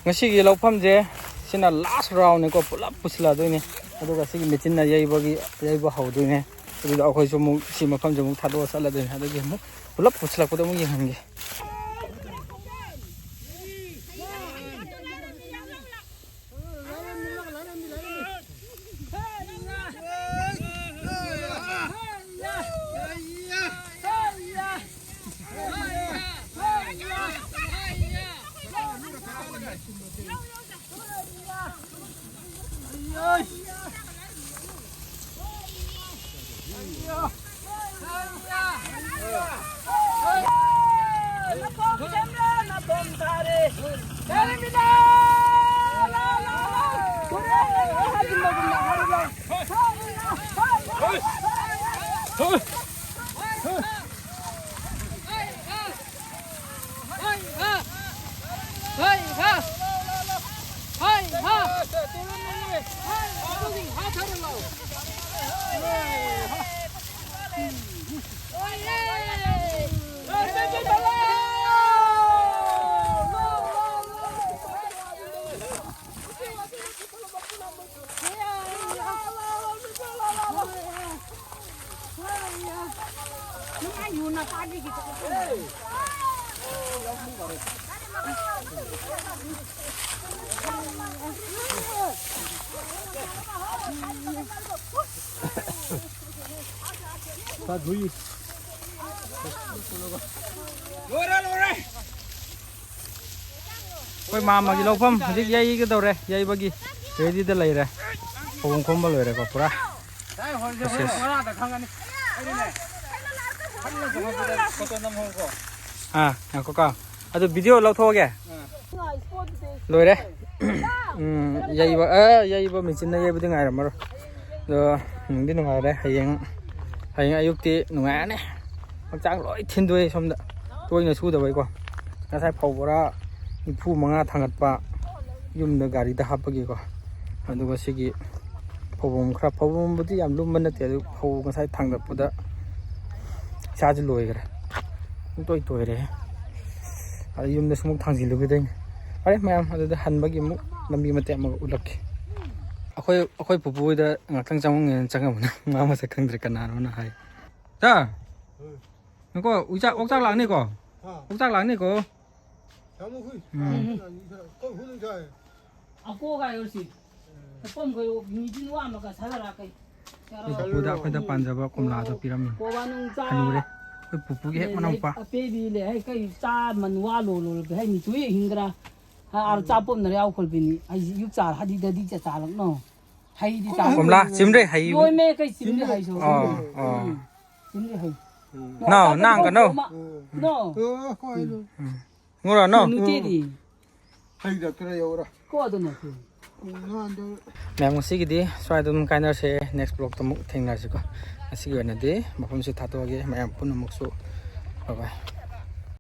ꯉꯁꯤꯒꯤ ꯂꯧꯐꯝꯁꯦ ꯁꯤꯅ ꯂꯥꯁ ꯔꯥꯎꯟꯅꯤꯀꯣ, ꯄꯨꯂꯞ ꯄꯨꯁꯤꯜꯂꯗꯣꯏꯅꯦ꯫ ꯑꯗꯨꯒ ꯁꯤꯒꯤ ꯃꯦꯆꯤꯟꯅ ꯌꯩꯕꯒꯤ, ꯌꯩꯕ ꯍꯧꯗꯣꯏꯅꯦ꯫ ꯑꯗꯨꯗ ꯑꯩꯈꯣꯏꯁꯨ ꯑꯃꯨꯛ ꯁꯤ ꯃꯐꯝꯁꯦ ꯑꯃꯨꯛ ꯊꯥꯗꯣꯛꯑ ꯆꯠꯂꯗꯣꯏꯅꯦ꯫ ꯑꯗꯨꯒꯤ ꯑꯃꯨꯛ ꯄꯨꯂꯞ ꯄꯨꯁꯤꯜꯂꯛꯄꯗ ꯑꯃꯨꯛ ꯌꯦꯡꯍꯟꯒꯦ꯫ ꯂꯣꯏꯔꯦ, ꯂꯣꯏꯔꯦ꯫ ꯑꯩꯈꯣꯏ ꯃꯥꯝꯃꯒꯤ ꯂꯧꯐꯝ ꯍꯧꯖꯤꯛ ꯌꯩꯒꯗꯧꯔꯦ, ꯌꯩꯕꯒꯤ ꯔꯦꯗꯤꯗ ꯂꯩꯔꯦ꯫ ꯐꯧꯕꯣꯝ ꯈꯣꯝꯕ ꯂꯣꯏꯔꯦꯀꯣ ꯄꯨꯔꯥ꯫ ꯁꯦꯁ꯫ ꯑꯥ, ꯉꯥꯏꯈꯣꯀꯣ꯫ ꯑꯗꯨ ꯚꯤꯗꯤꯑꯣ ꯂꯧꯊꯣꯛꯑꯒꯦ꯫ ꯂꯣꯏꯔꯦ꯫ ꯎꯝ, ꯌꯩꯕ, ꯑ, ꯌꯩꯕ ꯃꯦꯆꯤꯟꯅ ꯌꯩꯕꯗꯤ ꯉꯥꯏꯔꯝꯃꯔꯣꯏ꯫ ꯑꯗꯣ ꯅꯨꯡꯗꯤ ꯅꯨꯡꯉꯥꯏꯔꯦ꯫ ꯍꯌꯦꯡ, ꯍꯌꯦꯡ ꯑꯌꯨꯛꯇꯤ ꯅꯨꯡꯉꯥꯏꯔꯅꯤ꯫ ꯍꯛꯆꯥꯡ ꯂꯣꯏ ꯊꯤꯟꯗꯣꯛꯑꯦ ꯁꯣꯝꯗ꯫ ꯇꯣꯏꯅ ꯁꯨꯗꯕꯩꯀꯣ꯫ ꯉꯁꯥꯏ ꯐꯧ ꯕꯣꯔꯥ ꯅꯤꯐꯨ ꯃꯉꯥ ꯊꯥꯡꯒꯠꯄ ꯌꯨꯝꯗ ꯒꯥꯔꯤꯗ ꯍꯥꯞꯄꯒꯤꯀꯣ꯫ ꯑꯗꯨꯒ ꯁꯤꯒꯤ ꯐꯧꯕꯣꯝ ꯈꯔ, ꯐꯧꯕꯣꯝꯕꯨꯗꯤ ꯌꯥꯝ ꯂꯨꯝꯕ ꯅꯠꯇꯦ, ꯑꯗꯨ ꯐꯧ ꯉꯁꯥꯏ ꯊꯥꯡꯒꯠꯄꯗ ꯏꯁꯥꯁꯦ ꯂꯣꯏꯈ꯭ꯔꯦ꯫ ꯄꯨꯡꯇꯣꯏ ꯇꯣꯏꯔꯦ꯫ ꯑꯗ ꯌꯨꯝꯗꯁꯨ ꯑꯃꯨꯛ ꯊꯥꯡꯖꯤꯜꯂꯨꯈꯤꯗꯣꯏꯅꯦ꯫ ꯐꯔꯦ ꯃꯌꯥꯝ, ꯑꯗꯨꯗ ꯍꯟꯕꯒꯤ ꯑꯃꯨꯛ ꯂꯝꯕꯤ ꯃꯇꯦꯛ ꯑꯃꯒ ꯎꯠꯂꯛꯀꯦ꯫ ꯑꯩꯈꯣꯏ, ꯑꯩꯈꯣꯏ ꯄꯨꯄꯨ ꯍꯣꯏꯗ ꯉꯥꯛꯇꯪ ꯆꯪꯉꯝꯒꯦꯅ ꯆꯪꯉꯝꯕꯅꯦ꯫ ꯃꯥ ꯃꯁꯛ ꯈꯪꯗ꯭ꯔꯦ ꯀꯅꯥꯅꯣꯅ ꯍꯥꯏ꯫ ꯇꯥ! ꯎꯝ꯫ ꯉꯥꯏꯈꯣ, ꯑꯣꯛꯆꯥꯛ, ꯑꯣꯛꯆꯥꯛ ꯂꯥꯛꯅꯤꯀꯣ? ꯍꯥ? ꯑꯣꯛꯆꯥꯛ ꯂꯥꯛꯅꯤꯀꯣ? ꯁꯥꯃꯨ ꯍꯨꯏ꯫ ꯎꯝ꯫ ꯑꯩꯈꯣꯏ ꯍꯨꯏ ꯂꯣꯏ ꯆꯥꯏ꯫ ꯑꯀꯣ ꯒꯥꯏ ꯑꯣꯏꯔꯁꯤ꯫ ꯄꯣꯝ ꯀꯩ ꯃꯤꯗꯤ ꯋꯥ ꯑꯃꯒ ꯁꯥꯟꯅꯔ ꯀꯩ꯫ ꯑꯩꯈꯣꯏ ꯄꯨꯄꯨꯗ ꯑꯩꯈꯣꯏꯗ ꯄꯥꯟꯖꯕ ꯀꯣꯝꯂꯥꯗꯣ ꯄꯤꯔꯝꯃꯤ꯫ ꯀꯣꯕꯥ ꯅꯨꯡ ꯆꯥ꯫ ꯍꯅꯨꯔꯦ꯫ ꯑꯩꯈꯣꯏ ꯄꯨꯄꯨꯒꯤ ꯍꯦꯛ ꯂꯩ, ꯃꯅꯥꯎꯄꯥ꯫ ꯑꯄꯦꯕꯤ ꯂꯩ, ꯍꯩ ꯀꯩ ꯆꯥ ꯃꯟ ꯋꯥ ꯂꯣ ꯂꯣ ꯍꯩ ꯃꯤꯊꯨꯏ ꯍꯤꯡꯒ꯭ꯔꯥ꯫ ꯍꯥ, ꯑꯥꯔ ꯆꯥ ꯄꯣꯝꯅꯔ ꯌꯥꯎ ꯈꯣꯜꯕꯤꯅꯤ꯫ ꯑꯩ ꯌꯨꯛ ꯆꯥꯔ ꯍꯥꯏꯗꯤ ꯗꯗꯤ ꯆꯥ ꯆꯥꯔꯛꯅꯣ꯫ ꯍꯩꯗꯤ ꯆꯥ꯫ ꯀꯣꯝꯂꯥ, ꯆꯤꯝꯔꯦ ꯍꯩ꯫ ꯂꯣꯏꯃꯦ ꯀꯩ ꯆꯤꯝꯔꯦ ꯍꯩꯁꯨ꯫ ꯑꯣ, ꯑꯣ꯫ ꯎꯝ, ꯆꯤꯝꯔꯦ ꯍꯩ꯫ ꯎꯝ꯫ ꯅꯣ, ꯅꯪ ꯀꯩꯅꯣ? ꯎꯝ꯫ ꯅꯣ꯫ ꯑꯣ, ꯍꯣꯏ, ꯍꯣꯏ꯫ ꯎꯝ꯫ ꯉꯨꯔꯣ, ꯅꯣ? ꯅꯨꯡꯇꯤꯗꯤ꯫ ꯍꯩꯗ ꯈꯔ ꯌꯧꯔ꯫ ꯀꯣ ꯑꯗꯨꯅ꯫ ꯎꯝ, ꯅꯍꯥꯟꯗꯣ꯫ ꯃꯌꯥꯝ ꯉꯁꯤꯒꯤꯗꯤ ꯁ꯭ꯋꯥꯏꯗ ꯑꯗꯨꯝ ꯀꯥꯏꯅꯔꯁꯦ꯫ Next vlogꯇ ꯑꯃꯨꯛ ꯊꯦꯡꯅꯔꯁꯤꯀꯣ꯫ ꯉꯁꯤꯒꯤ ꯑꯣꯏꯅꯗꯤ ꯃꯐꯝꯁꯤ ꯊꯥꯗꯣꯛꯑꯒꯦ꯫ ꯃꯌꯥꯝ ꯄꯨꯝꯅꯃꯛꯁꯨ bye bye꯫